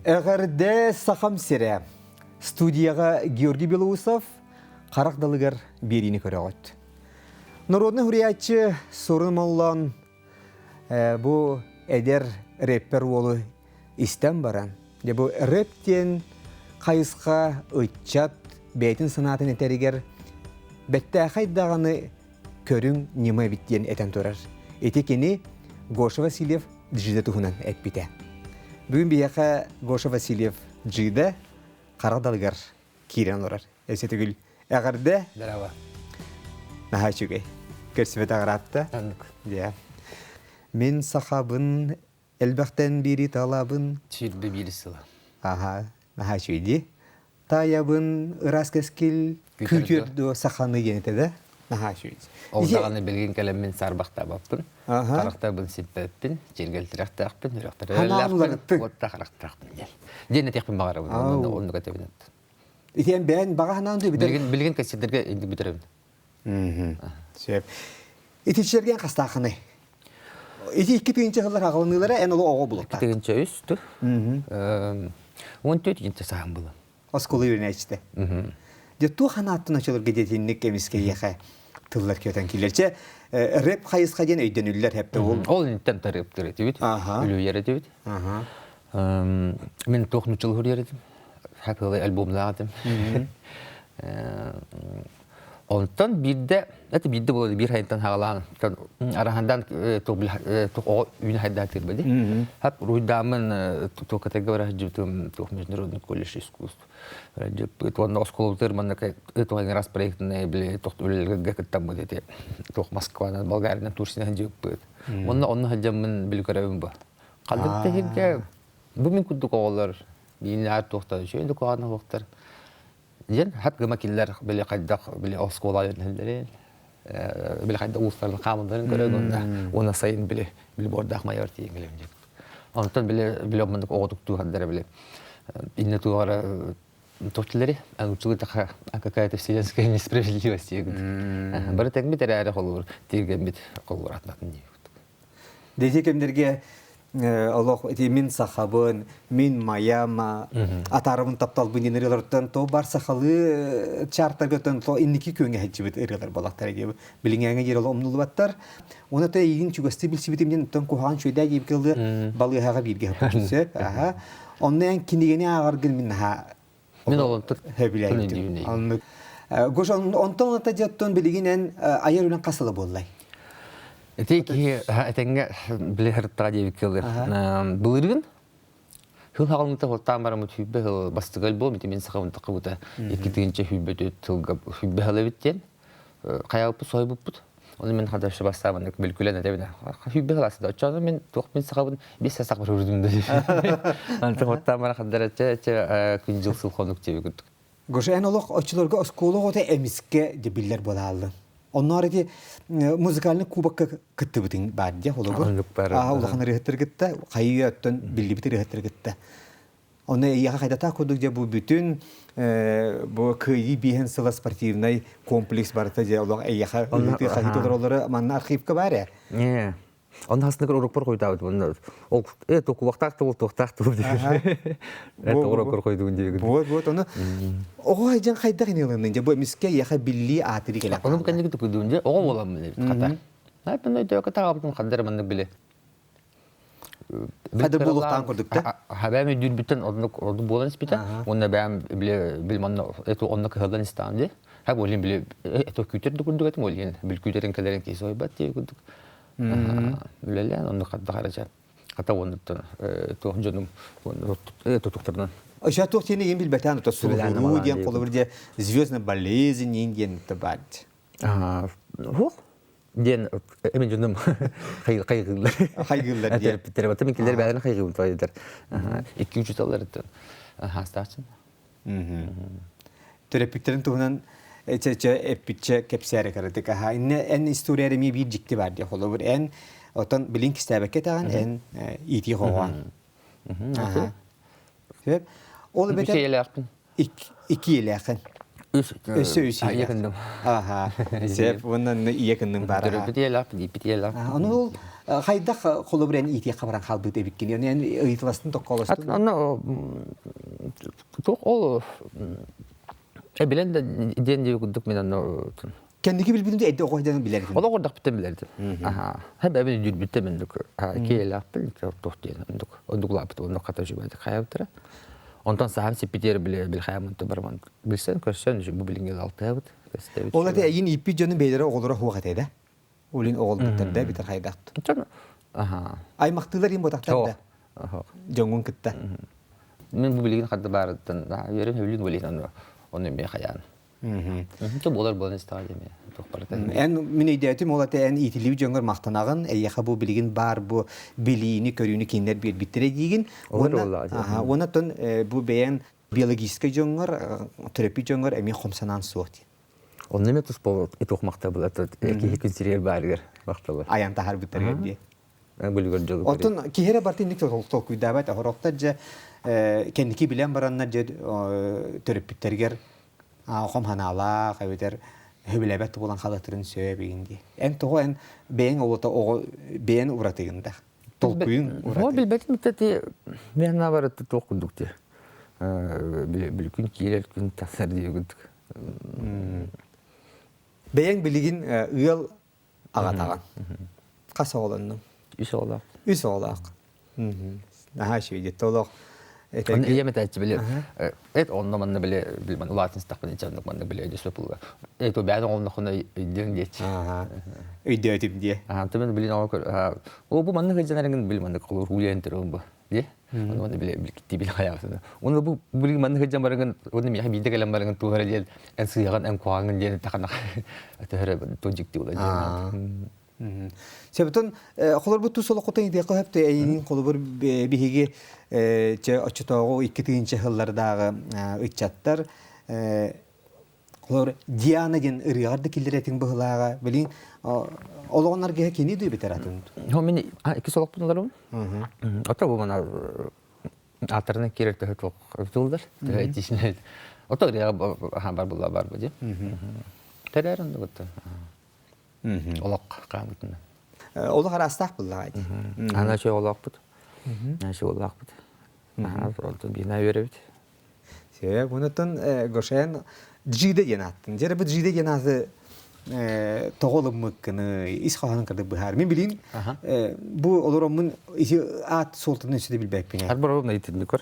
Эҕэрдэ Сахам сирэ! Студияҕа Георгий Белоусов харах далыгар биэриини көрөҕүт. Народный суруйааччы Сурун Моллон бу эдэр рэппер уолу истэн баран, дьэ бу рэп диэн хайысха ыччат бэйэтин санаатын этэригэр бэттээхэй даҕаны көрүҥ ньыма эбит диэн этэн турар. Ити кини Гоша Васильев Джида туһунан эппитэ. Бүгүн биһиэхэ Гоша Васильев Джида хара далыгар киирэн олорор. Өссө төгүл эҕэрдэ. Здорово. Наһаа үчүгэй. Көрсүбэтэх ыраатта. Оннук. Дьэ. Мин сахабын элбэхтэн биири талабын. 21 сыла. Аха, наһаа үчүгэй дии. Таайабын ыраас кэскил күүтүөр дуо саханы диэн этэ да наһаа үчүгэй. Ол даҕаны билигин кэлэммин саарбахтаабаппын. Харахтарбын сиппэппин, чиргэлтирэхтээхпин, үрөхтөрөллээхпин, уотта харахтаахпын диэн. Диэн этиэхпин баҕарабын, оннук этэбин. Итиэн бэйэн баҕа санаан дуу бүтэр? Билигин билигин кэссидэргэ инник бүтэрэбин. Сөп. Итиччэрген хастаахыный? Ити 2 тыһыынча сыллар аҕалыныылара эн оло оҕо булуктаах. 2 тыһыынча үс ту. 14 инчэ саһан было. Оскуола үөрэнээччитэ. Дьэ туох анааттан очолорго диэтинник эмискэ иэхэ тыллар көтөн киилэр. Чэ рэп хайысха диэн өйдөнүллэр хэпте ол. Ол интен тарыптыр этибит. Үлүйэр этибит. Мин туох нуччалыы суруйар этим. Хапылы альбомнаах этим. Онтон биирдэ, это биирдэ буолар биир хайынтан хаалаан, араһандан туох оҕо үүнэ хайдаан тыырбады. Хап руйдаамын туох категория барар туох международный колледж искусств. Уонна оскуолабытыгар манна туох раз проектный били туох үлэлэргэ кыттаммыт ити туох Москванан Болгаринан Турциянан дьыппыт. Онно онно сылдьаммын били көрөбүн бу. Ханнык да иһиргэ бу мин курдук оҕолор бииннээр туохтан үчүгэй да куһаҕан оһохтор диэн хат гыма киллэр били хайдах били оскуола үөрэнэллэрин били хайдах уустарын хаамылларын көрөн уонна уонна сайын били били буордаах майор тиийэн кэлэбин диэн. Онтон били били оммунук оҕотук тууһардара били инне туоҕара тохтулери анучулы таха какая-то вселенская несправедливость диэгит. Бары тэҥмит эрээри холуур тииргэммит холуур атнатын диэбит. Дети кэмнэргэ олох ити мин сахабын, мин майам, атаарабын тапталбын диэн ырыаларыттан то бар сахалыы чартаргыттан то инники күөҥҥэ сылдьыбыт ырыалар буоллахтара диye билиҥээҥи диир ол умнулубаттар. Уонна то эйигин чугастыы билсибитим диэн оттон куһаҕан үчүгэйдээ диэбит кылы балыыһаҕа бииргэ сөп. Аха. Онно эн кинигэни ааҕаргын мин наһаа Мин олонтон сөбүлээбитим. Оннук. Гош онтон ата дьоттон билигин эн айар үлэн хас сыла буоллай? Ити киһи этэҥҥэ били сырыттаҕа диэбит кылы. Былырыын хыл хаҕылынта хуттаан бараммыт 120 сыл бастыгы альбом ити мин сахабын таххыбыта 2 тыһыынча 24 сылга 120 сыл эбит диэн хайаабыппыт соһуйбуппут. Ону мин хадашшы бастаабын бүлкүлэн этэбин. 120 сыл аста. Оччону мин туох мин сахабын 5 сыл сахабын урдум да. Антон хуттаан бара хаддара чэ чэ күн жыл сыл хонук диэби курдук. Гоша эн олох оччолорго оскуола оҕото эмискэ дебиллэр буолааллын. Онноор ити музыкальный кубокка кыттыбытыҥ баар дии холобур. Оннук бар. Аа улахан ырыаһыттар кытта, хайыы өттөн биллибит ырыаһыттар кытта. Онно эйиэхэ хайдатаах курдук дьэ бу бүтүн бу кыайыы биэһин сыла спортивнай комплекс барыта дьэ олох эйиэхэ ыһыытыы хаһыытыы олороллоро манна архивка баар ээ. Онно хасныгар урукпар хойутаабыт онно ол э токулахтаах тыл туохтаах тыл диир. Э тоҕуроккор хойдугун диир. Вот вот ону оҕо хайдан хайдах инилыннын дьэ бу эмискэ эйиэхэ биллии аатыры кэлэн Ону кэнники тукуйдуун дьэ оҕо буоламмын эбит хата. Айпын өйдөкө таҕабытын хандар маннык биле. Хадыр буолуохтаан курдук да? Хабэм өйдүүрбүттэн оннук оннук буолан испитэ. Уонна бэйэм били били манна это онно кыһаллан истэҕим дии. Ха болин били это күүтэр да курдук этим олин били күүтэрин кэлэрин киһи сойбат дии курдук. Үлэлээн онно хатта харача. Хата оннуттан туох дьонум тутуктарынан. Ещё туох диэн иин билбэтэн то сулуһуруу диэн холобур дьэ звездная болезнь диэн баар. Хуох диэн эмин дьонум хайгыыллар. Хайгыыллар диэн. Терапевтэр мин кинилэр бэйэлэрин хайгыыбын тоойдор. Икки учууталларыттан хаастааччын. Төрөппүттэрин туһунан чэ эппитчэ кэпсээри кыратык аха инне эн история эмиэ биир дьикти бар дии холобур эн отон билин кистээбэккэ этэҕин эн иитии хоҕоон сөп ол эбэтэр Икки икки ийэлээххин өссө үс ийэ аха сөп уонна ийэ кынным баар Төрөппүт ийэлээхпин ииппит ийэлээхпин ону ол. Хайдах холобур эн иитиэххэ баран хаалбыт эбиккин? Эн ыйытыластын токкоолостун? Аны туох ол билэн да диэн диэби курдук мен онно Кэнники билбитим эдде оҕо дьон билэр этим. Олох ордахпыттан билэр этим. Аха. Хэб эбин үдүрбүттэ мен дук киэлээхпин туох диэн ондук ондук лаапыт оннук хата үчүгэйдик хайабыттара. Онтон саһам сиппитиэр биле бил хаямын барман билсэн көрсөн бу билиҥҥи алтыһабыт. Ол эти эйин ииппит дьонун бэйдэрэ оҕолоро хуох этэ да? Улин оҕолбуттар да битер хайдахт. Аха. Аймактыылар им ботахтар да? Дьоҥҥун кытта. Мен бу билигин хадда баарыттан үөрэн хөбүлүн билигин ону эмиэ хайаан. То буолар буолан истэҕэ диэми туох барыта. Эн мин өйдөөтүм ол ата эн иитиллибит дьоҥҥор махтанаҕын, эйиэхэ бу билигин баар бу билиини, көрүүнү кинилэр биэрбиттэрэ диигин. Уонна уонна тон бу бэйэҥ биологическай дьоҥҥор, төрөппүт дьоҥҥор эмиэ хомсанаан суох диэн. Онно эмиэ туспа итох махтабыл киһи күн сиригэр баарыгар махталы. Айан таһаарбыттарыгар дии. Бүлүгэр дьолу. Оттон киһи эрэ барыта инник толкуйдаабат, хорохтор дьэ кэнники билэн бараннар дьэ төрөппүттэригэр хом ханаалаах эбэтэр хөбүлэбэт буолан халатырын сөп игин дии. Эн тоҕо эн бэйэҥ олото оҕо бэйэн уратыгын да толкуйун ураты. Билбэтим ти мен барыта туох курдук ти. Бүлүкүн киирэр күн тахсар дии курдук. Бэйэҥ билигин ыал аҕатаҕын. Хас оҕолоннуҥ? Үс оҕолоох. Үс оҕолоох. Наһаа үчүгэй толох. Оны ийэм этээччи били эт онно манна били билман улаатын стахпын ичаннык манна били өйдөспө пулга. Э то бээн оҕолнохуна өйдүөҥ диэччи. Өйдөөтүм диэ. Аха түмэн билин оҕо көр. О бу манна кыдьан эреңин били маннык холур хулиан төрөм бу. Дии. Оны били били били хаябытын. Оны бу били манна кыдьан барыгын оны миэхэ биирдэ кэлэн барыгын туһара диэн эн сыыһаҕын эн куһаҕаҥын диэн тахана төһөрө то дьикти була диэн. Себетон холорбут тус олоххутун идиэххэ сөптө эйигин холобур биһиги чэ оччотооҕу 2000 сыллардааҕы ыччаттар холобур Диана диэн ырыаҕар да киллэрэтиҥ быһылааҕа билин олоҕун аргыһа кини дуу битэр атын Хо мин иккис олохпун олорум. Ото бу мана ааттарынан киирэр төһө туох тылдар төһө этиисинэ ото ырыаҕа бар булла бар бу ди. Тэрээр оннугуттан. Олох хаамытына. Олох араастаах буллаҕа ити. Ана чөй олоохпут. Ана олоохпут. Онтон биһина үөрэбит. Сөп, онтон Гошен Джиде диэн ааттын. Дьэ бу Джиде диэн ааты тоҕо ылыммыккыны ис хоһоонун кырдык быһаар. Мин билин бу олороммун ити аат суолтатын өссө да билбэппин. Арбаровна итинник көр.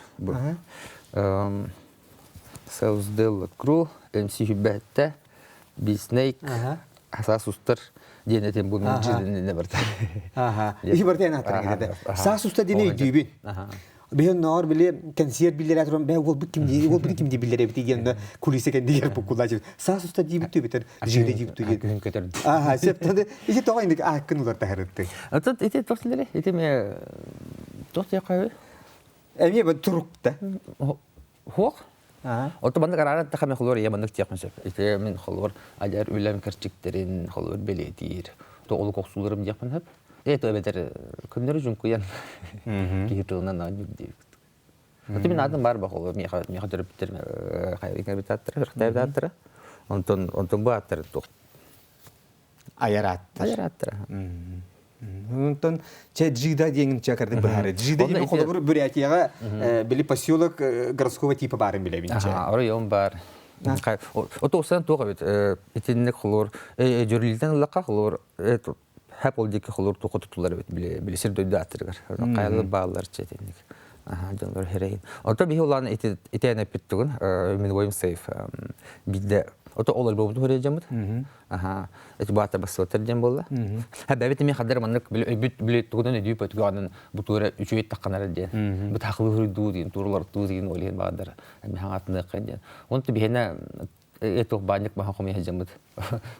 Селсдел Кру, MC Хүббэттэ, Биснейк, Саас устар диэн этим бу мин барта. Ити барта эн аттарың этэ. Саас уста диэни өйдүүбүн. Биһин ноор били кэнсиэр биллэрэ туран бээ уолбут ким дии уолбут ким дии биллэрэ эбит диэн кулиса кэннигэр буккулаачы. Саас уста диибит түбүтэр жигде диибит түбүт. Күһүн көтөр. Аха, септады. Ити тоҕо инник ааккын улар таһырытты. Отут ити тохтилери ити ме тох тиэхэ Эмиэ бу турукта. Хуох. Отто маннык араара эттэххэ мин холуор ийэ маннык диэхпин сөп. Ити мин холуор адьар үлэм кэрчиктэрин холуор бэлиэтиир. То олук охсууларым диэхпин сөп. Э то эбэтэр көннөрү дьуҥкуйан киһи тылынан аанньык диэбит. Отто мин аатым баар ба холуор миэхэ миэхэ төрөппүттэрим хайа аттара, Онтон онтон бу ааттары туох Айар ааттар. Айар ааттара. Онтон чэ Джида диэҥин чэ кырдык быһаары. Джида диэн холобур Бурятияҕа били поселок городского типа баарын билэбин чэ. Оройуон баар. Ото усан туох эбит итинник холур дьөрүлтэн ыллахха холур хэп ол диэки холур туоху тутулар эбит били сир дойду ааттарыгар хайалар бааллар чэ итинник дьоннор херейин. Ото биһи улаан итэн эппит тугун мин ойум сейф бидде ото ол альбомун хөрөйдьаммыт Аха, эти баата бассыатар диэн буолла. Ха бэбит эмиэ хаддар маннык били өйбүт били тугунан өйдүү пөтүгөҕүнэн бу туора үчүгэй тахханара диэн. Бу тахылыһырдуу диэн тууралартуу диэн ол иһин баҕардар эмиэ хаҥатыныахха диэн. Онто биһиэнэ этуох баанньык маһа хомуйа сылдьаммыт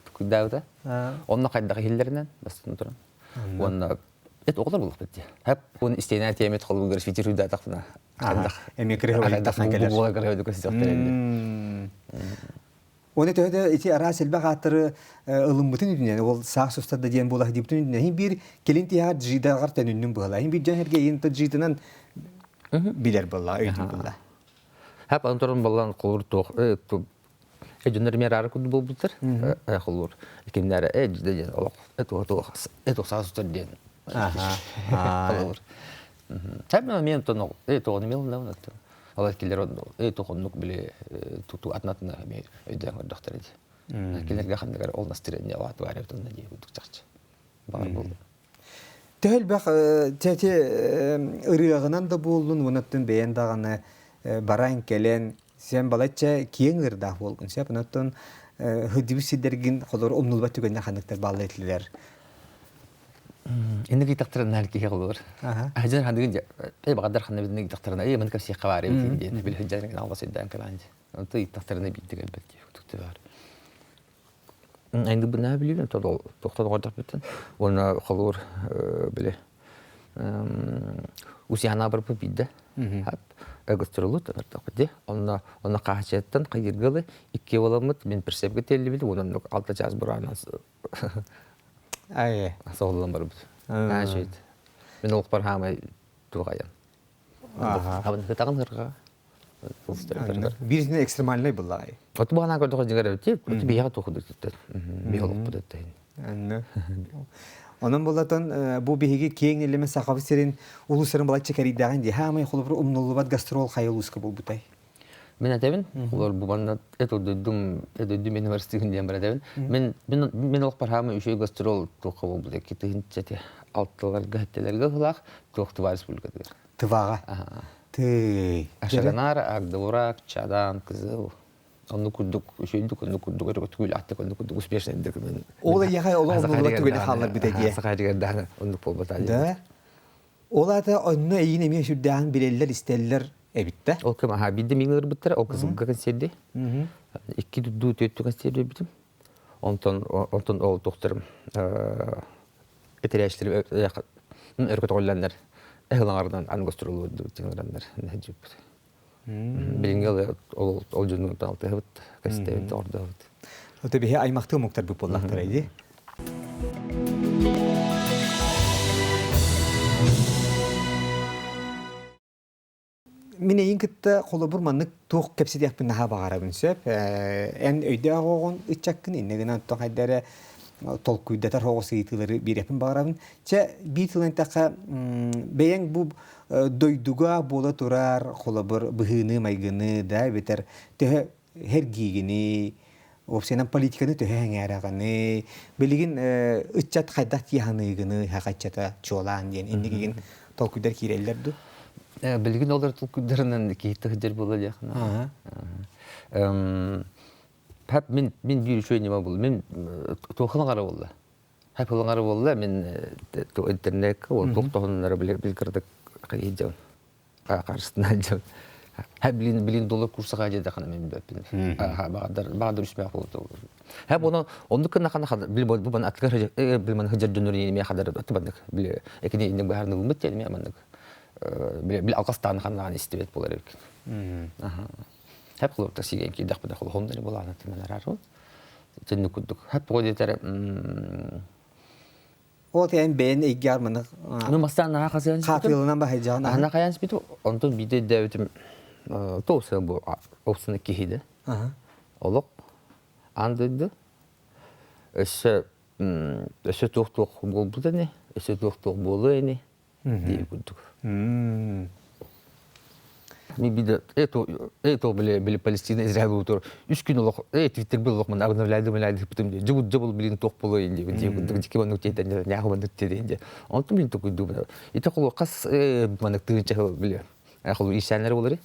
тукуйдаабыта. Онно хайдах иһиллэринэн бастан туран. Уонна эт оҕолор буолуохпут дии. Хэп уон истиэнэ тиэмит холбугар фитир үйдаатахпына хайдах эмиэ кырыһы тахсан кэлэр. Буола кырыһы көстүөхтэрин. Оны төһө да ити араас элбэх ааттары ылыммытын үрдүнэн, ол саас устарда диэн буола сылдьыбытын үрдүнэн, иһин биир кэлин тиһэҕэр джидаҕар төнүннүм быһалаа. Иһин биир дьон эргэ джитынан билэр буолла, өйдүүр буолла. Хап онторон боллан холур туох дьоннор эмиэ араара курдук буолбуттар. Холур кимнэр диэн олох туох туох саас устар диэн. Холобур. Тэп мен тон тоҕону мил да Ол килер тоҕоннук били туту атнатына өйдөөн көрдөхтөр ди. Кинилерге ханныгар ол настроение алаат баар эбит онно дии курдук чахчы. Баар буолла. Төһө элбэх тети ырыаҕынан да буоллун, уонаттан бэйэн даҕаны баран кэлэн сен балачча киэҥ ыырдаах буолгун сөп. Онон хыдыбы сирдэргин холор умнулбат түгэннэр ханныктар баалла этилэр. Инник ыйтахтарына киһи холор. Ажан хандыгын э багадар ханна бидин ыйтахтарына э ман капсиякка баар эбит диэн били хыджан алба сыйдаан кэлаан. Онто ыйтахтарына биирдик элбэт киһи кутукты бар. Энди бына билибин тохтон оҕордохпуттан уонна холуур били Усиана барбыт биирдэ гастролут ыныртахпыт онно онно хаачыаттан хайыргылы икки буоламмыт мин прицепке тиэллибит уонна 6 чаас бураанан соһуллан барбыт мин олохпор хаамай туох айан хабын ырга Бииринэн экстремальный буллаҕай. Оту баҕана көрдөхө дьиҥэр эбит, оту биһиэхэ туох курдук биһи олохпут эттэһин. Онон буллатан бу биһиги киэҥ илимэ Сахабыт сирин улуустарын балачча кэрийдэҕин дии. Хаамай холобур умнуллубат гастрол хайа улууска буолбутай? Мин этэбин, олор бу манна этодойдум, этодойдум universiтетин диэн бар этэбин. Мин мин мин олохпор хаамай үчүгэй гастрол туохха буолбута 2006 алтыларга хэттэлэргэ ыһылаах туох Тыва республикатыгар. Тываҕа. Тыый. Ашаганар, Агдурак, Чадан, Кызыл. Онну курдук, үчүйдүк, онну курдук, өрөкөтүгүлааттык, онну курдук успешно дик. Ол эйэхэ ол оннула түгэни хаалларбыта дии. Сахаригар даһаны оннук буолбата. Да. Ол ата онно эйин эмиэ сүрдээҕин билэллэр, истэллэр эбит да. Ол кэм аха биирдэ миҥ ырбыттара, ол кызылга консерди. Икки дуу түөттү консерви битим. Онтон онтон ол тохторум этэрээчилэр өркөтөҕүллэннэр эһылаҥарынан ангостролуурдубут нэһдьиппит. Билиҥҥи ол ол дьонун алтыһыбыт, кэстэбит, ордообут. Ото биһи аймахтыы омуктарбыт буоллахтара дии. Мин эйин кытта холобур маннык туох кэпсэтиэхпин наһаа баҕарабын сөп. Эн өйдөөх оҕоҕун ыччаккын иннэ гынан оттон хайда эрэ толкуйдатар оҕус ыйытыылары биэриэхпин баҕарабын. Чэ, биир тылынан эттэххэ, бэйэҥ бу дойдуга буола турар холобур быһыыны-майгыны да эбэтэр төһө һэргиигиний, уопсайынан политиканы төһө эҥээрэҕиний, билигин ыччат хайдах дии саныыгыный, хахаччата чуолаан диэн инникигин толкуйдар киирэллэр дуу? Билигин олор толкуйдарынан киһи тыһдьар буола диэххэ. Хап мин мин биир үчүгэй ньыма буолла. Мин туоххана қара буолла. Хап ылыңар буолла мин интернетка ол туох тоһуннары билер бил кырдык хайдьан. Қарсысына дьон. Һэ билин доллар курсаға дьэ дахана мен билбэппин. Баҕадар баҕадар үсмэх болду. Һэ бону оннук кына хана бил бу бан атлар бил ман хыжар дьоннор ини хадар атыбаннык бил экини инник баһарны булмут тиэн мен маннык бил бил алкастаан ханнаан истибет болар эбит. Хэп хлоп таксиген кидах бада хол булаана тиманарару. Тенни курдук. Хэп диэтер Ол эн бэйэн эйгээр маны Ну бастаан наһаа хасыан хаатыылынан баһайдьаҕын Аһана хайаан спиту онтон биирдэ өйдөөбүтүм тоосына бу опсуна киһиде олох аан дойду өссө өссө туох-туох буолбут ини өссө туох-туох буолуо ини диир курдук Это били били Палестина Израиль буутур үс күн олох э Твиттер был олох ман обновляйды обновляйды бутум ди жубул жубул блин туох боло инди ди дики маннык тиэтен няху маннык тиэтен ди онтум блин токуй дубна ите холу кас маннык тыынча били холу исәннәр булыр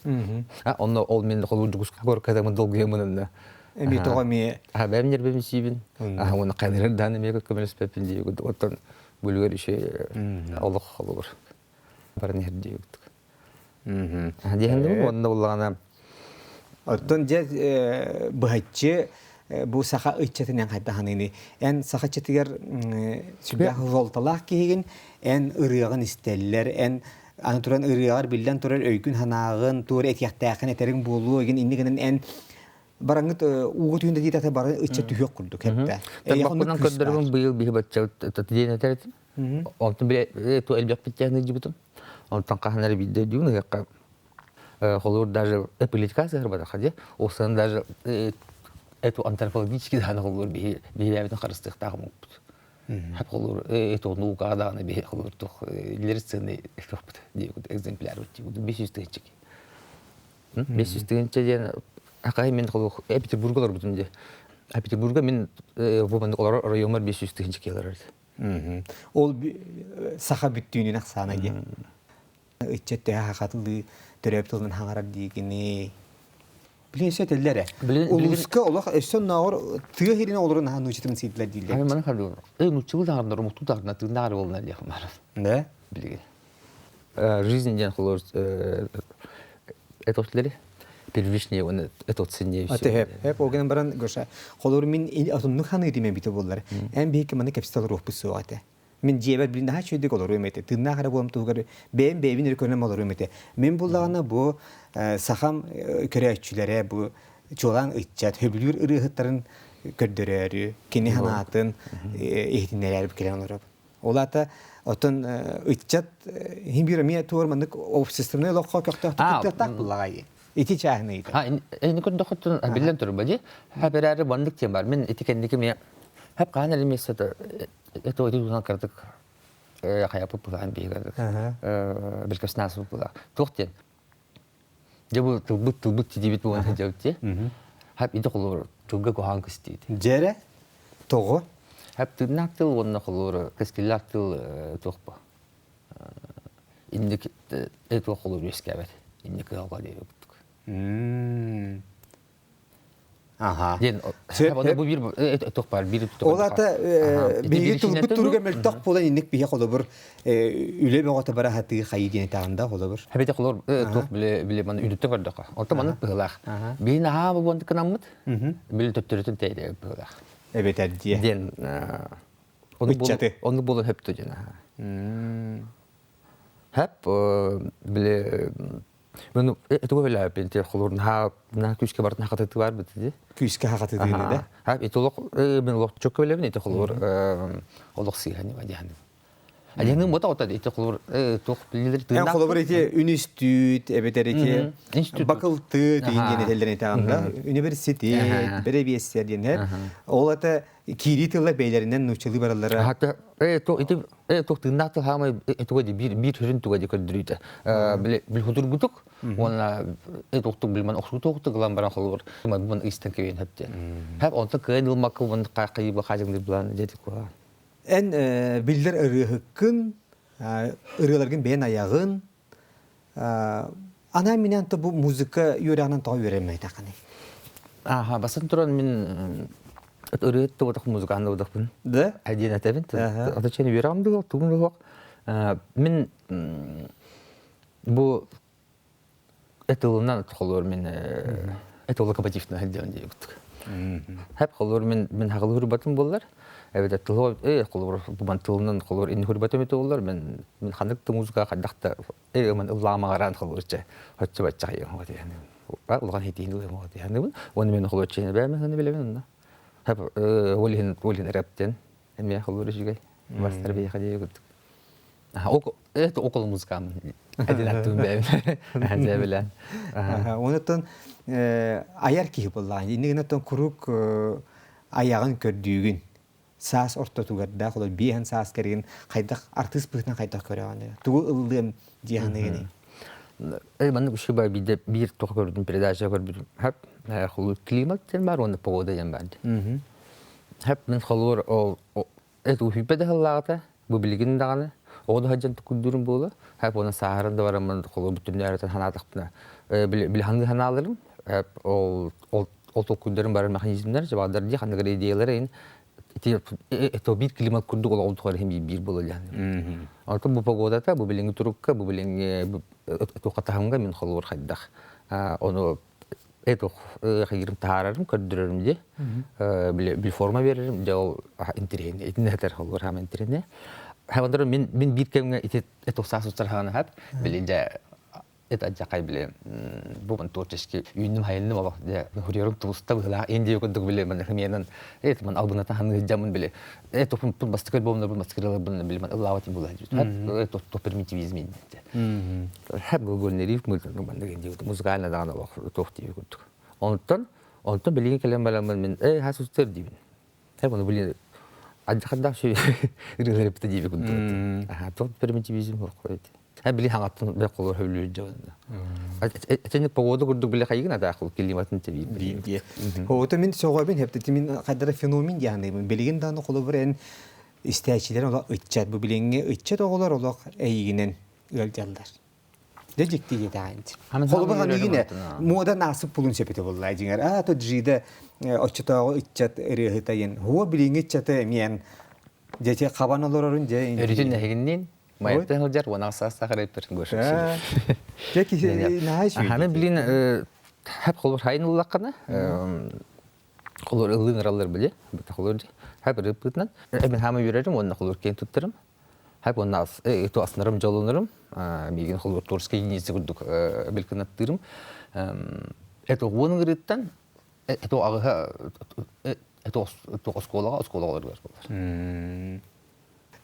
а онно ол мен холу жугус кор кадамын долгуя мынында Эми тоҕо эми а бэм нербем сибин а оны кайнырыр дан эми көмөлөспөппүн ди оттон бүлүгөр үше олох холугур барын херди Диэһэн уонна буллаҕына Оттон дьэ быһаччы бу саха ыччатынан хайдаһаныыны эн саха ыччатыгар сүрдээх суолталаах киһигин эн ырыаҕын истэллэр эн аны туран ырыаҕар биллэн турар өйгүн санааҕын туор этиэхтээххин этэриҥ буолуо игин инни гынан эн бараҥҥыт ууга түһүн да диэтэхтэ бары ыччат түһүөх курдук хэттэ. Тарбахпынан көрдөрөбүн быйыл биһи бачча диэн этэр этим. Онтон биле ту элбэхпит тяхны дьибитим. Онтон хаһан эрэ биирдэ өйдүүн ыһыахха холуур даже политика сыһырбатаха дии. Осан даже эту антропологический дааны холуур биһи биһилээбитин харыстыахтаах омукпут. Хап холур это наука даҕаны биһи холур тух лирицыны туохпут экземпляр 500 тыһынча. 500 тыһынча диэн акай мен холур Петербурга олорбутум дии. А Петербурга мин бу маннык олорор оройуоммар 500 тыһынча киһи Ол саха бүттүүнүн ахсаана диэн. Ыччат төһө хахатылыы төрөөбүт тылынан хаҥарар диигини. Билин өссө этэллэр ээ. Улууска олох өссө оннооҕор тыа сирин оҕолорун наһаа нууччатын сиидилэр дииллэр. Ами маны хардыыр. Эй нууччалыы даҕаннар омуктуу даҕаннар тыыннааҕар буоллар диэх баар. Да? Билигин. Жизнь диэн холор это первичнее он это ценнее всего. Аты хэп ол гынан баран Гоша холор мин атыннык ханыыр эбитэ буоллар. Эн биһикки маны кэпсэтэ олоруохпут суоҕа этэ. Мин дьиэбэр билин наһаа үчүгэйдик олоруом этэ. Тыыннаах эрэ буолам туһугар бэйэм бэйэбин эрэ көрүнэн олоруом этэ. Мин буллаҕына бу сахам көрөөччүлэрэ бу чуолаан ыччат сөбүлүүр ырыаһыттарын көрдөрөөрү, кини санаатын иһитиннэрээри кэлэн олоробун. Ол аата оттон ыччат иһин биир эмиэ туор маннык общественнай олоххо көхтөөхтүк кыттыахтаах буллаҕай. Ити чааһын ыйыта. Эни көрдөхөттөн биллэн турба дии. Хап эрээри маннык тиэн бар. Мин ити кэнники эмиэ хап хаан эрэ миэстэ это ити туһунан кыратык хайаппыт булаан биһиги билкэснаас була. Туох диэн Дьэ бу тылбыт тылбыт тидибит буолан сылдьабыт дии. Хап ити холобур тылга куһаҕан көстүүт. Дьэрэ тоҕо? Хап тыыннаах тыл уонна холобур кэскиллээх тыл туох бу? Инник туох холобур үөскээбэт. Инник кыһалҕа диэби курдук. Аха. Диэн бу биир туох баар биир Ол ата биһиги тылбыт туруга мөлтөх буолан инник биһи холобур үлэ бөҕөтө бара хатыы хайыы диэн этаҕында холобур. Хэбите холобур туох биле биле маны үдүттэ көрдөхө. Онто маннык быһылаах. Биһи наһаа бу кынаммыт били төттөрүтүн тэйде быһылаах. Эбэтэр диэ. Диэн Ыччаты. Онну буолан хөптө диэн. Хэп биле Мен тугу билээппин те холур наһаа наһаа күүскэ бартын хатыты бар бит ди. Күүскэ хатытыыны да. Ха ити олох мен олох чөккө билэбин ити холур олох сыыһа ньыма диһаным. Адьаным бота ота ити холур туох билилер Эн холобур ити үнүстүүт эбэтэр ити бакылты диин диэн этэллэрин этаҕында университет бэрэбиэссэр диэн ол ата киирии тылла бэйлэринэн нууччалыы бараллара. Хата ити туох тыыннаах тыл хаамай туга ди биир биир сүрүн туга ди көрдөрүүтэ били бил хутургутук уонна туохтук билман охсутуохтук ылан баран холобур ман истэн кэбиэн хөптен хэп онто кыайын ылмакка уон кайы хаажыңдыр булан дьэти куа Эн биллэр ырыаһыккын ырыаларгын бэйэн аяҕын Анаан минээн то бу музыка үөрэҕинэн тоҕо үөрэммэтэххиний? Аха, бастан туран мин ырыа тоботох музыкант буолдахпын. Да? Диэн этэбин. Ата чен үөрэҕим да тугум да суох. Мин бу этылынан холуор мин этылы компативно диэн диэбит. Хэп холуор мин мин хаҕылы хурбатым буоллар. Эбэтэр тылы э холобур бу тылынан холобур инни хурбатым этэ буоллар мен мин ханнык да музыка хайдах да э ыман ыллаамаҕараан холобурча хоччу бачча улахан хитиин ылыам уонна мен холобурча бээмэ ханы билэбин онно хэп ол иһин ол иһин рэптен эмиэ холобур үчүгэй бастар биһиэхэ диэби курдук это около музыкам один аттуун бэйэм зэбилэн Онуттан айар киһи буоллаҕын иннигинаттан куруук айаҕын көрдүүгүн саас ортотугар да холобур биэһэн саас кэригин хайдах артыыс быһыытынан хайдах көрөҕүн тугу ыллыам дии саныыгыный Маннык үчүгэй биирдэ биир туох көрбүтүм передача көрбүтүм хэп холуур климат диэн баар уонна погода диэн баар хэп мин холуур ол эт уһуйба да сыллааҕыта бу билигин даҕаны оҕо да сылдьан туккуйдуурум буолуо хэп уонна сааһыран да бараммын холуур бүтүннүү санаатахпына били ханыы санааларым ол ол ол толкуйдарын барар механизмнар жабадар дии ханнык эрэ идеялар ин ити это биир климат курдук олоҕун тухары иһин биир буолар диэн. Онтон бу погодата бу билиҥҥи турукка бу билиҥҥи туохха таһымга мин холобур хайдах ону этох хайырым таһаарарым көрдөрөрүм дии били форма берерим дьэ ол интириэһинэй итиннэ этэр холобур хаама интириэһинэй Хавандар мин мин биир кэмҥэ ити этох саас устар хаана хат били дьэ это адьакай били бу творческий үүннүм хайынным олох дьэ хуриорум тулуста быһылаах индия курдук били ман хымиянан эт ман албыната ханны жамын били э топун тун бастыкыр болумна бу бастыкыралар били ман ыллаабат була то то примитивизм хэп гогольный рифм музыкально даҕаны олох туох диэби курдук онтон онтон билигин кэлэн бараммын мин э хасустер диибин хэп ону били Адьахардаах шүй ырыалар эппитэ диэби курдук. Аха, тох примитивизм хорхойт. Ха били хаңаттан бе колор хөблүүр дьон. Этини погода курдук били хайыгын атаахыл климатын тебиир. Биир Ото мин сөҕөбүн хептити мин хайдара феномен дианыыбын. Билигин дааны холобур эн истээчилэр олох ыччат бу билиҥҥи ыччат оҕолор олох эйигинэн ыалдьаллар. Дьэ дьикти диэтэҕин. Холобур ханыгын муода наасып пулун сөпүтэ булла дьиҥэр. А то джида оччотооҕу ыччат ырыаһытайын. Хуо билиҥҥи ыччаты эмиэн дьэ хабан олорорун дьэ Өрүтүн эһигинниин Майаттан сылдьар уон саастаах рэпер Гоша. Дьэ киһи наһаа үчүгэй. Аны билин хап холбор хайын ыллаххына холор ыллыын ыраллар били холор хап ырыппытынан эбин хаама үөрэрим уонна холор киэн туттарым хап уонна то аснарым дьоллонорум миигин холор творческий единица курдук билкынаттыырым это уон ырыттан это аҕыһа это оскуолаҕа оскуолаҕа олорор болар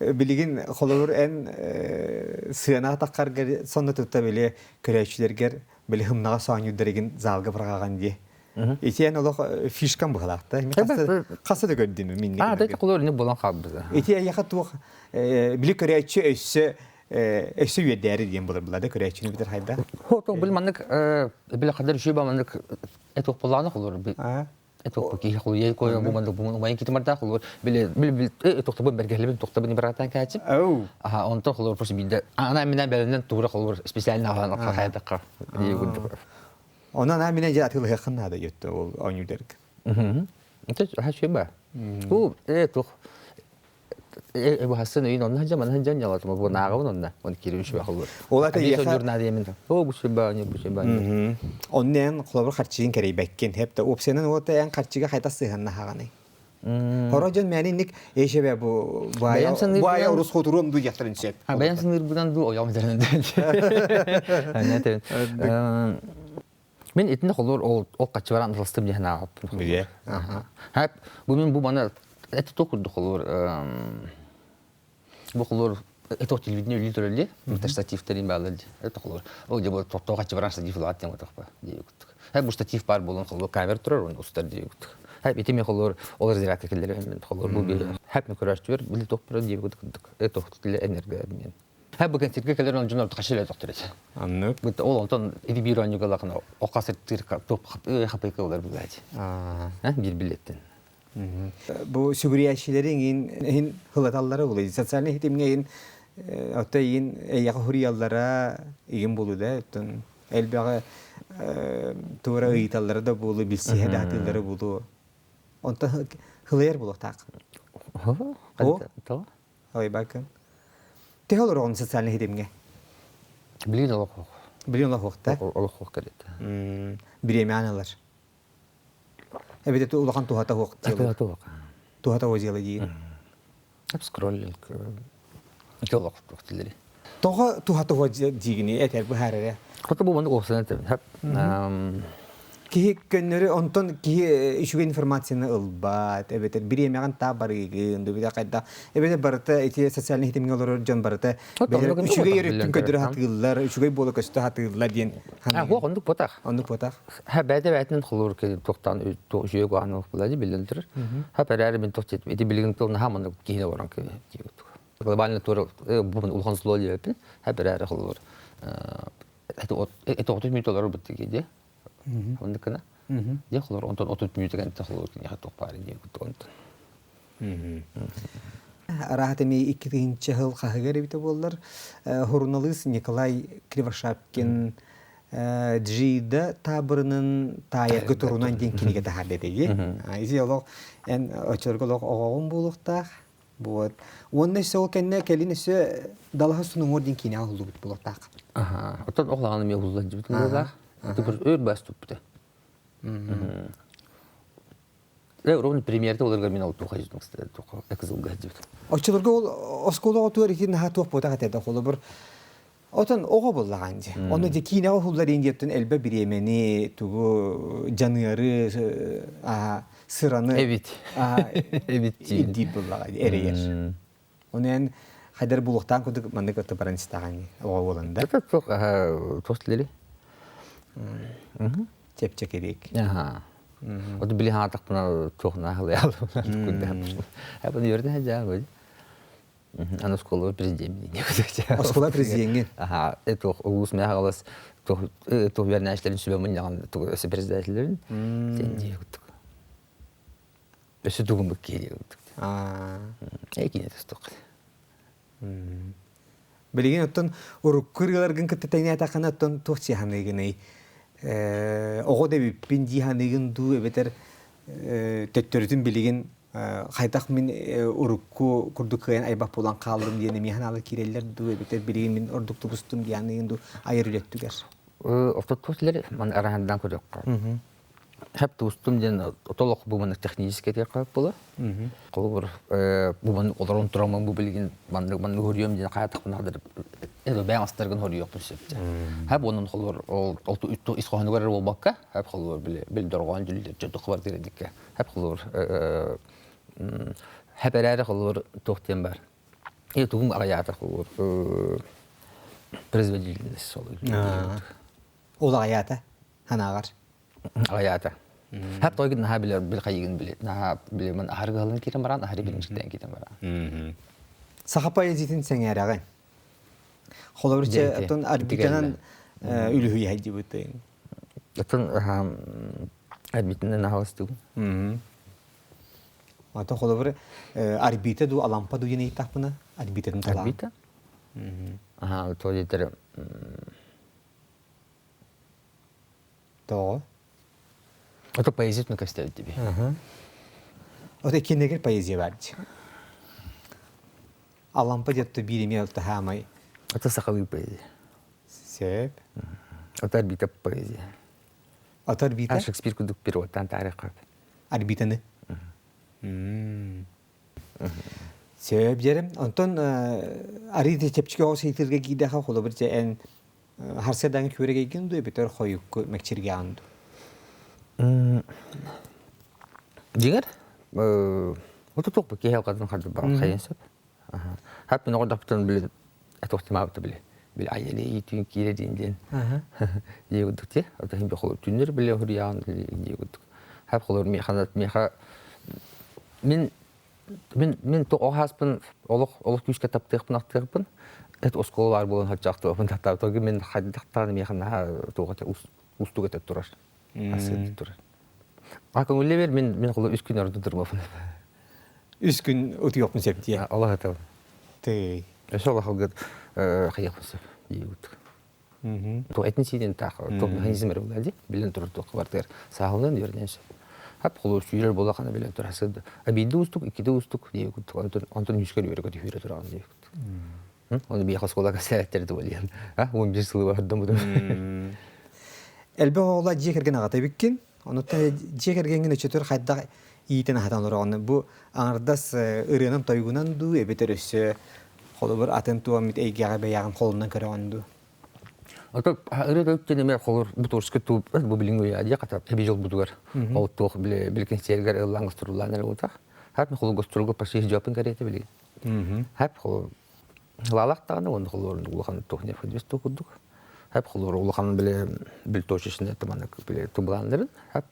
Билигин холобур эн сыана таххаргар сонно тутта били көрөөччүлэргэр били хымнаҕа соонньуурдарыгын залга быраҕаҕын дии. Ити эн олох фишкам быһалаахта. Хаса да көрдүм минник. А, да холобур не болан хаалбыта. Ити эйиэхэ туох били көрөөччү өссө өссө үөрдээри диэн булар була да көрөөччүнү битер хайда. Хо, бил маннык били хадар үчүгэй маннык этох булааны холор. Киһи холуйа койо бу маннык бу умайын китимардаах холур били били били тохтобун бэргэһлибин тохтобун быраатан кээчим. Аха онтон холур просто биирдэ ана минэ бэлэнэн туура холур специально ахан хахайдакка Онон ана минэ дьэ атыылаһыаххын наада диэттэ ол оонньууларга. Это хачы ба. Бу э тух Быһасын өйүн онно сылдьан, манна сылдьан дьалатыма бу нааҕабын онно. Он киирин үчүгэй холлор. Ол ата Биир журнал диэмин. О, бу сүбэ, бу сүбэ. Онно эн холобур харчыгын кэрэйбэккин. Хеп да опсиянан уота эн харчыга хайта сыһаннаһаҕаный? Хоро дьон мэни ник эшебе бу баая баая урус хотуруом ду яттарын сөп. Бэйэм саныырбынан ду ойоҕум дэрэн. Мин итинне холор ол ол каччы баран ылыстым диэн ааҕаппын. Биле. Хап бу мин бу мана это то курдук холор бу холор это телевидение үлі төрөлли штативтерин баалар это холор ол же бу тоттоо каччы баран штатив улаат диэн отохпа диэбит. Хап бу штатив бар болон холор камера турар он устар диэбит. Хап ити мен холор ол разрядка келлер мен холор бу хап мен көрөштүр били топпура диэбит это энергия мен. Һэ бу кэнсиргэ кэлэр он дьон хашиле тохтор этэ. Аннык. Бут ол онтон иди биир оонньууга лакына окка сыртыр топ хапыйка олар булаачы. Аа. Биир билеттен. Бу сүгүрүйээччилэриҥ иһин хылаталлара булай. Социальный хитимҥэ иһин отто иин эйэҕэ хуруйаллара игин булу да оттон элбэҕи туора ыйыталлара да буолу билсиһэ да атыыллара булу. Онтон хылайар булуохтаах. О? Ойбакын. Төһө олороҕун социальнай ситимҥэ? Билигин олох суох. Билигин олох суох да? Олох суох кэлит. Бириэмэҕин ылар. Эбэтэ улахан туһата суох Туһата суох. Туһата суох дьыала диир. Скроллинг. Ити олох суох дилери. Тоҕо туһата суох диигини этэр быһаар эрэ. Хото бу маннык уопсайынан этэбин. Киһи көннөрү онтон киһи үчүгэй информацияны ылбат, эбэтэр бириэмэҕин таа барыыгын, эбэтэр хайдах, эбэтэр барыта ити социальнай ситимҥэ олорор дьон барыта үчүгэй өрүттүн көдөрө сатыыллар, үчүгэй буола көстө сатыыллар диэн Хуох оннук ботах. Оннук ботах. Ха бэйдэ бэйтин холуур туохтан үчүгэй куһаҕан буолла биллэн турар. Ха бэрээри мин туох ити билигин тыл наһаа маннык киһини олорон глобально тура бу улахан зло диэбиппин ха бэрээри холуур это 30 минут олорор бут дии оннук гына дьэ холор онтон 30 минут кэнтэ холор киниэхэ туох баар диэн курдук онтон Араат эми икки тыһыынча сыл хаһыгар эбитэ буоллар суруналыыс Николай Кривошапкин Джида таабырынын таайарга турунан диэн кинигэ таһаарда этиги. Ити олох эн оччолорго олох оҕоҕун буолуохтаах. Вот. Уонна өссө ол кэннэ кэлин өссө Далаһа Сунуҥуор диэн киинэҕэ уһуллубут буолуохтаах. Аха. Оттон оҕолоҕун эмиэ уһуллан дьибит буоллаах. Өр бас туппута. Э, ровно премьерде оларга мен ол туха экзылга дибит. Оччолорго ол оскуола оҕотугар ити наһаа туох буотах этэ да холобур Отон оҕо буллаҕан дии. Ону дьэ киинэҕэ уһуллар индияттан элбэ бириэмэни, тугу дьаныары, сыраны Эбит. Эбит ирдиир буллаҕа эрэйэр. Ону эн хайдар булуохтаан курдук маннык өттө баран истэҕин оҕо буолан да. Это туох туох тилери? Чэпчэкирик. Аха. Оту били хаатахпына туохна халыйаалым. Эппин үөрдэ сылдьаабыт. Аны оскуола президент. Оскуола президеҥҥин? Аха, туох улуус мэхаҕалас туох туох үөрэнээччилэрин сүбэ мунньаҕын тугу өссө председателлэрин сен дии курдук. Өссө тугун букки дии курдук. Ээ кине тустук. Билигин оттон урукку ырыаларгын кытта тэҥнээтэххинэ оттон туох дии саныыгыный? Оҕо да эбиппин дии саныыгын дуу эбэтэр төттөрүтүн билигин хайдах мин урукку курдук кыайан айбат буолан хааллым диэн эмиэ санаалар киирэллэр дуу эбэтэр билигин мин ордук тубустум дии саныыгын дуу айар үлэттүгэр? Ортотуо ман араһандан көрүөххэ. Хэп тустум диэн толох бу маннык техническэй диэххэ буолар. Холобур, бу маннык олорон тураммын бу билигин маннык маннык хоруйуом диэн хаатахпына хадыр бэйэм астаргын хоруйуохпун сөп. Хэп онон холобур ол ис хоһоонугар эрэ буолбакка, хэп холобур били бил дорҕоон дьүллэр дьодух бар дикке. Хэп холобур хэп эрээри холобур туох диэн бар. И тугум аҕыйаата холобур производительность сол. Ол аҕыйаата Ханааҕар? Аҕыйаата. Хап тойгун наһаа билэр бил хайыгын били наһаа билимин аһаргыһалын киирэн баран аһары билимчиктээн киирэн баран. Саха поэзиятын сэҥээрэҕин. Холобур чэ оттон арбитанан үлүһүйэ дибытын. Оттон арбитанан аһаластыгын. Ата холобур арбита ду алампа ду диэн ыйыттахпына арбитатын талаан. Арбита? Аха, то диэтэр Тоҕо? Это поэзия көстөбүт диби. Ото кинегер поэзия бар дии. Алампа диэтто биир эмиэ алтаһаамай. Это сахалыы поэзия. Сөп. Это орбита поэзия. Ото орбита? Шекспир курдук переводтан тарихқа. Орбитаны? Сөп дьэрим. Онтон арыйда чэпчэки оҕус ыйытырга киирдэхэ холобур дьэ эн Харсыадаҥы күөрэгэйгин дуу эбэтэр хойукку мэкчиргэҕин дуу? Дьиҥэр, отутуохпут киһи алҕатын хардырбаҕын хайын сөп. Хап мин оҕордохпутун били этуохтумаабыта били били айылыы түүн киирэ диин диэн дии курдук ти отаһын холор түннэр били хоруйаҕын дии курдук хап холор миэхэ миэхэ мин Мин мин оҕо сааспын олох олох күүскэ таптыахпын ахтыахпын эт оскуола баар буолан сылдьаахтыахпын таптаабытаргы мин хайдахтаан миэхэ наһаа туох этэ уустук этэ турар асыыр турар а көҥүллэбэр мин мин холо үс күн ордун турмаппын Үс күн утуйуохпун сөп дии. Олох этэ. Тый. Өссө олох алгыт хайыахпын сөп диибит. Туох этин-сиинин таах туох механизм эрэ буолла дии. Билэн турар туохха бартыгар сааһыланан үөрэнэн сөп. Хап холуур сүүрэр буоллахына билэн турар сыда. А биирдэ уустук, иккитэ уустук диэбит онтон онтон үскэр үөрэ көтө сүүрэ тураҕын диэбит. Оны биэхэ оскуолака сээттэр дуолуйан. А 11 сылы бардым бутум. Элбэх оҕолоох дьиэ кэргэн аҕата эбиккин. Онуттан дьиэ кэргэҥҥин өчөтөр хайдах иитэн аһатан олороҕун? Бу аҥардас ырыанан тойугунан дуу эбэтэр өссө Холобур, атын туоммут эйгэҕэ бэйэҕин холунан көрөҕүн дуу? Ото ырыа тойук эмэ холор бу турска туу бу билиҥ уйа дьэ хата эби жолбутугар ол туох били били кэнсиэргэр ыллаан гастроллаан эрэ буолтах. Хап холор гастролга почти жопын кэриэтэ билигин. Хап холор лалах даҕаны уонна холор улахан туох необходимость туох курдук. Хап холор улахан били бил точечный туманнык били тубулааннарын хап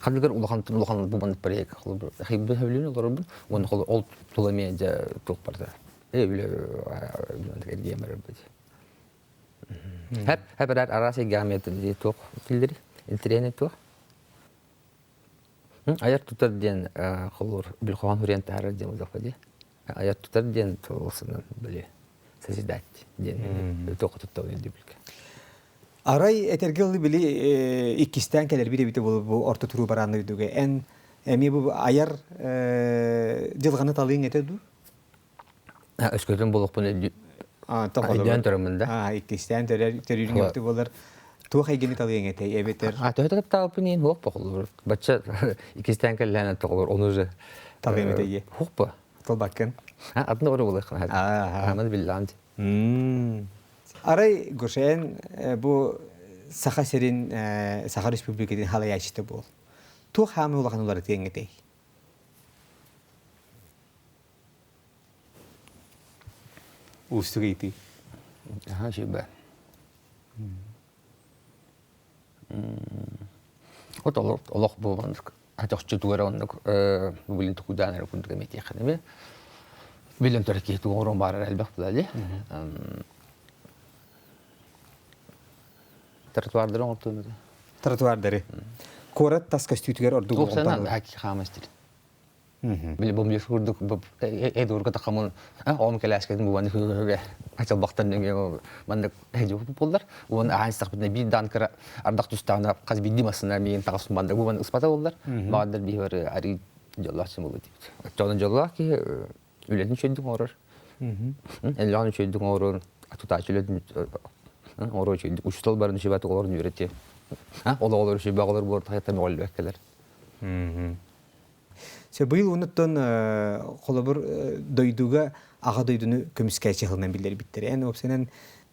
ханныгар улахан улахан бу маннык проект холобур хибби хөбүлүүн олоробун уонна ол тула эмиэ дьэ туох барда Хэп хэп араас эйгэҕэ туох киллэри интэриэһинэй туох айар тутар диэн холобур бүлхоон хуриан таһаарар диэн буолуохха дии айар тутар диэн туолсунан били созидать диэн туохха туттабын өйдөбүлгэ Арай этэргэ дылы били иккистээн кэлэрбит эбитэ буолуо бу орто туруу бараан дойдуга эн эмиэ бу айар дьылҕаны талыаҥ этэ дуу? Өскөтүн буолуохпун өйдөөн турабын да. Иккистээн төрүүрүҥ эбитэ буолар. Туох эйгэни талыаҥ этэй эбэтэр? Төһө таптаабыппын иһин хуох бохоллор. Бачча иккистээн кэллээн тоҕолор ону же талыаҥ этэй. Хуох ба. Тылбаккын. Атын ору булыаххын. Аман биллаан. Арай Гошен бу Саха сирин Саха Республикатын халайааччыта буол. Туох хаамыы улахан уларытыаҥ этэй? Уустук ыйытыы. Аха, сүбэ. Вот олох, олох бу маннык. Чохчу тугара оннук билин тукудаан эрэ курдук эмиэтиэххин Билэн турар киһи тугу оҥоруон баарар элбэх буолла Тротуардары оҥортуом этэ. Тротуардары. Куорат тас көстүүтүгэр ордук болҕомтону. Хаама истир. Били бомбьёс курдук эдуурга тахамын оҕом кэлээскэтин бу маннык хөгэ ачалбахтан нөҥүө маннык буоллар уон аан истэхпитинэ биир даан кыра ардах тустаҕына хас биирдии массыына миигин таҕыс маннык бу маннык ыспата буоллар баҕардар биһи бары арыы дьоллоох сымылы диэбит оччоҕуна дьоллоох киһи үлэтин үчүгэйдик оҥорор эллэҕин үчүгэйдик оҥорор тутааччы үлэтин оҥорор үчүгэйдик учуутал барын үчүгэйбэт оҕолорун үөрэтиэ ол оҕолор үчүгэй оҕолор буолар тахыттан мөҕүллүбэккэлэр Все быйыл онуттан холобур дойдуга аҕа дойдуну көмүскээччи сылынан биллэрбиттэр. Эн уопсайынан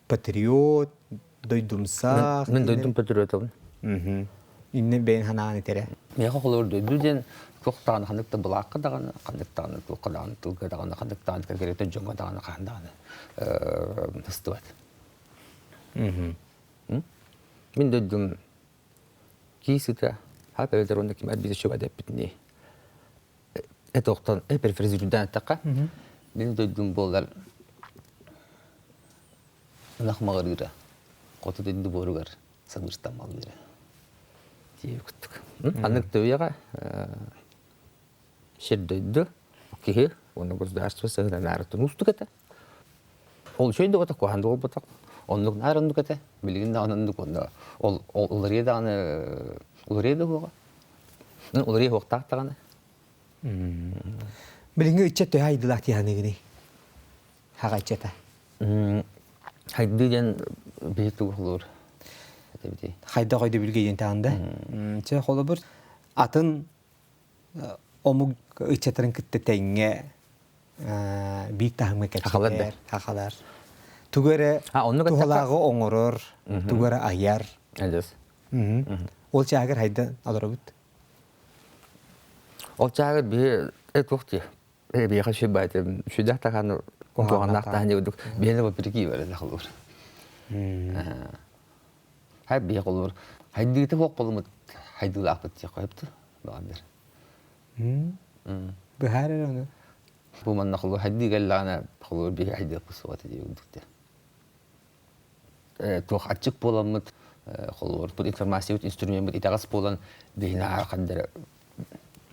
патриот, дойдумсаах. Мин дойдум патриотабын. Инне бэйэн ханаан этэрэ. Миэхэ холобур дойду диэн туох даҕаны ханнык да былаахха даҕаны, ханнык даҕаны туохха даҕаны тылга даҕаны, ханнык даҕаны конкретно дьоҥҥо даҕаны хаһан даҕаны ыстыбат. Мин дойдум Кии сыта хап эбэтэр уонна ким арбита чуба дэппитини этохтон перефразируйдаан эттэххэ мин дойдум буолар ынах маҕырыыра хоту дойду буоругар сабыыртаммалыыра диэбит курдук аннык төйөҕө сир дойду киһи уонна государство сыһыаннаары уустук этэ Ол үчүгэй да куһаҕан да буолбатах. Оннук наар оннук этэ. Билигин даҕаны оннук уонна ол уларыйа даҕаны уларыйа да уһуоҕа. Уларыйа уһуохтаах даҕаны. Билиҥҥи ыччат төһө айдылаах дии саныыгыный? Хаҕа ыччата. Хайды диэн биһи тугу холуур этэбитий? Хайдах өйдөбүлгэ диэн таҕын да. Чэ холобур атын омук ыччаттарын кытта тэҥҥэ биир таһымҥа кэпсэтэр, хахалар. Тугу эрэ туһалааҕы оҥорор, тугу эрэ айар. Ол чааһыгар хайда олоробут? Ол чааһыгар биһи туох дии биһиэхэ сүбээтим сүдэх тахан куһаҕаннаах таһан дьэ биһиэнэ вопреки барыта холуур. Хай биһи холуур хайдыыта суох болумут хайдыылаахпыт диэххэ сөптө баҕардар. Быһаар эрэ ону. Бу манна холуур хайдыы кэллэҕинэ холуур биһи хайдыахпыт суоҕа этэ дии курдук туох аччык буоламмыт холуурбут информациябыт инструмеммыт итэҕэс буолан биһини ханна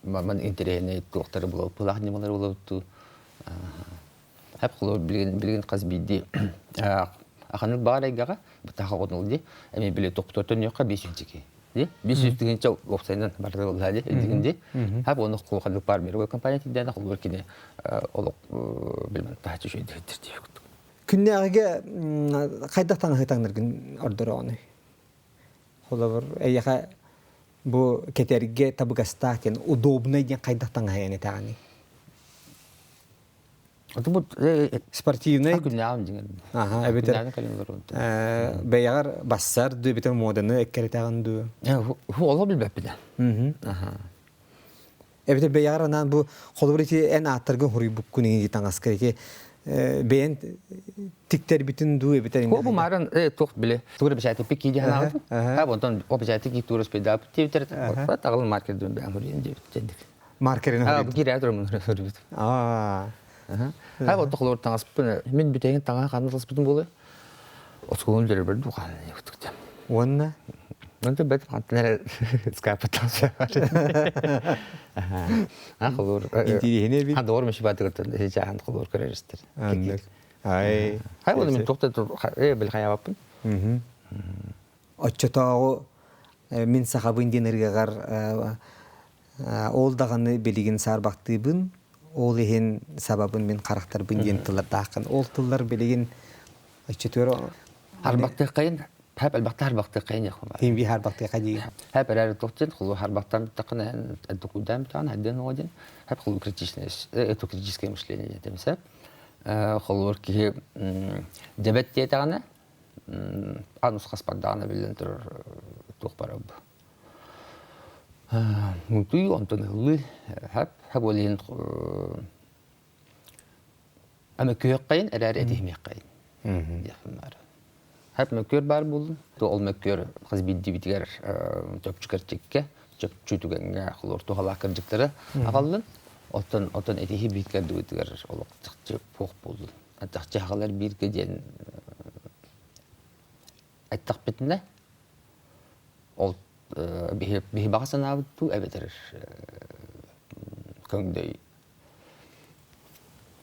ман интэриэһинэй туохтары булалаах ньымалары булабыттуу Хап холобур билигин билигин хас биирдии ханнык баар эйгэҕэ бытаха оҕотун дии эми били тохтотон ньуохха 500 ки ди 500 тыһыынча уопсайынан барыта болла ди дигин ди хап оны ханнык баар мировой компания тиддэн холобур кини олох билмэн таһаччы үчүгэй дии Күннээҕигэ хайдах таҥаһы таҥнаргын ордороҕунуй? Холобур, эйиэхэ бу кэтэргэ табыгастаах диэн удобный диэн хайдах таҥаһы эн этэҕиний? Спортивный күннээҕим дьиҥэр. Аха, эбэтэр бэйэҕэр бассар дуу, эбэтэр муоданы эккирэтээҕин дуу? Олох билбэппин. Эбэтэр бэйэҕэр анаан бу холобур ити эн ааттаргын хуруйбуккун иҥи таҥаска ити бэйэн тиктэрбитин дуу эбэтэр Бу марын туох биле тугу бэчээтиппит кии диэн аҕытым. Онтон о бэчээтик кии туурас пейдаапыт диэбитэр тагылын маркер дуу бэйэн хуруйан диэбит Маркерин Аа, киирээ турамын көрбүт. Аа. Хай вот холор таҥаспын мин бүтэгин таҥаһа ханна таспытым буолуой? Оскуолам дөрөбөр духан юктук. Уонна Онто бэт хантан эрэ скапаттан А холор Интириэһинэй эбит. А доор меши баатыгыттан чаахан холор көрөристер. Аннык. Ай. Хай оны мин тохта бил хаябаппын. Оччотооҕу мин сахабын диэн ырыаҕар Ол даҕаны билигин саарбахтыыбын, ол иһин сабабын мин харахтарбын диэн тыллардааххын. Ол тыллар билигин оччотугар Харбахтыаххайын хэп элбэхтэ харбахтыаххайын диэх Ким би харбахтыахха дии. Хэп эрээри туох диэн холу харбахтан бүттэххинэ токуйдаан бүттэҕин хайдыан оҕо диэн хэп холу критичное это критическое мышление диэтим сеп холур киһи дебет диэтэҕинэ анус хаспардаҕына биллэн турар туох барар Мутуй онтон ыллыы хап хап ол иһин ама күөххайын эрээри этиһимиэххэйин диэхпин баара. Хап мөккүөр баар буоллун, то ол мөккүөр хас биирдиибитигэр чопчу кэрчиккэ, Чөпчүү түгэҥҥэ холор туһалаах кырдьыктары аҕаллын. Оттон оттон этиһи биир кэрдибитигэр олох чахчы суох буоллун. Чахчы аҕалар бииргэ диэн эттэхпитинэ ол биһи биһи баҕа санаабыт дуу эбэтэр көҥдөй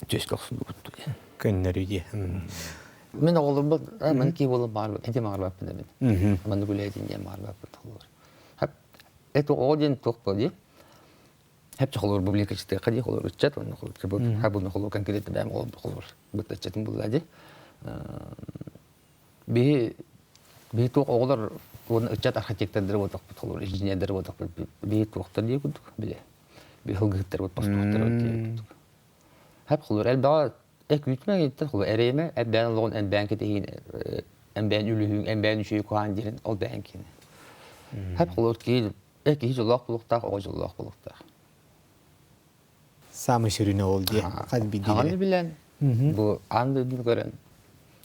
түөскэ охсуллубут дуу диэн. Көннөрүү диye. Мин оҕолорбут ман кии буолан баҕарбат этим баҕарбаппын эбит. Маннык үлэһитин диэн баҕарбаппын оҕолор. Это оҕо диэн туох буол дии. Хеп холор бу биликачтыахха дии холор ыччат уонна холор холор конкретно бэйэм оҕолор холор быттаччатын булла дии. Биһи биһи туох оҕолор уонна ыччат архитектордары буолтахпыт холор инженердары буолтахпыт биһи туохтар дии курдук биле биһи ылгыһыттарбыт пастухтарбыт дии курдук. Хеп холор элбэҕэ э күүтүмэ иттен холор эрэйимэ эбээн олоҕун эмбээн кэтэһиин эмбээн үлүһүҥ эмбээн үчүгэй куһаан диирин ол бэйэн киинэ. Хеп холор киһи э киһи дьоллоох буолуохтаах оҕо дьоллоох буолуохтаах. Самый сүрүнэ ол дии. Хас Хаҕаны билэн, бу аан дойдуну көрөн,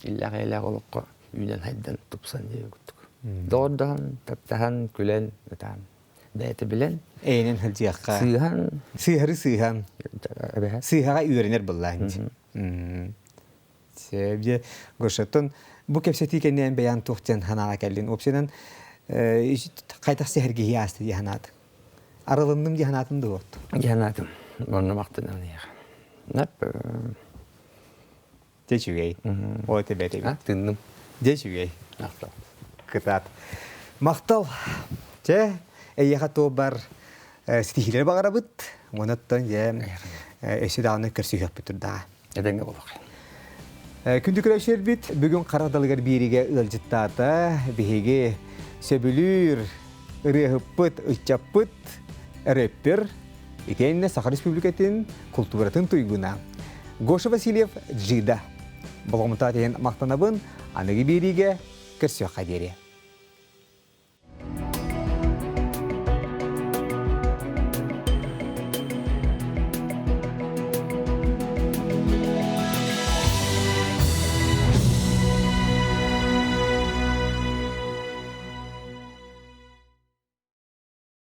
иллээх-эйэлээх олоххо үүнэн-хайдан, тупсан диэби курдук. Доҕордоһон, таптаһан, күлэн, ытаан, бэйэтэ билэн, Эйэнэн сылдьыахха. Сыыһан. Сыыһары сыыһан. Сыыһаҕа үөрэнэр быллаан. Дьэ, Гошаттан бу кэпсэтии кэннинэн бэйэҥ туох диэн санааҕа кэллин? Уопсайынан хайдах сэһэргэһии ааста дии санаатыҥ? Арылынным дии санаатым дуо? Дии санаатым. Онно махтанабын эйиэхэ. Нап Дьэ үчүгэй. О, эбэт эбит. Тынным. Дьэ үчүгэй. Махтал. Кытаат. Махтал. Чэ, эйиэхэ туох бар ситиһиилэри баҕарабыт. Онон дьэ өссө даҕаны көрсүһүөхпүт турдаҕа. Этэҥҥэ буолуох. Күндү көрөөччүлэрбит, бүгүн Хара далыгар биэриигэ ыалдьыттаата. Биһиги сөбүлүүр ырыаһыппыт, ыччаппыт, рэппер, итиэннэ Саха Республикатын култууратын туйгуна Гоша Васильев Джида. Болҕомтоҕо тиһэн махтанабын, аныгы биэриигэ көрсүөххэ диэри.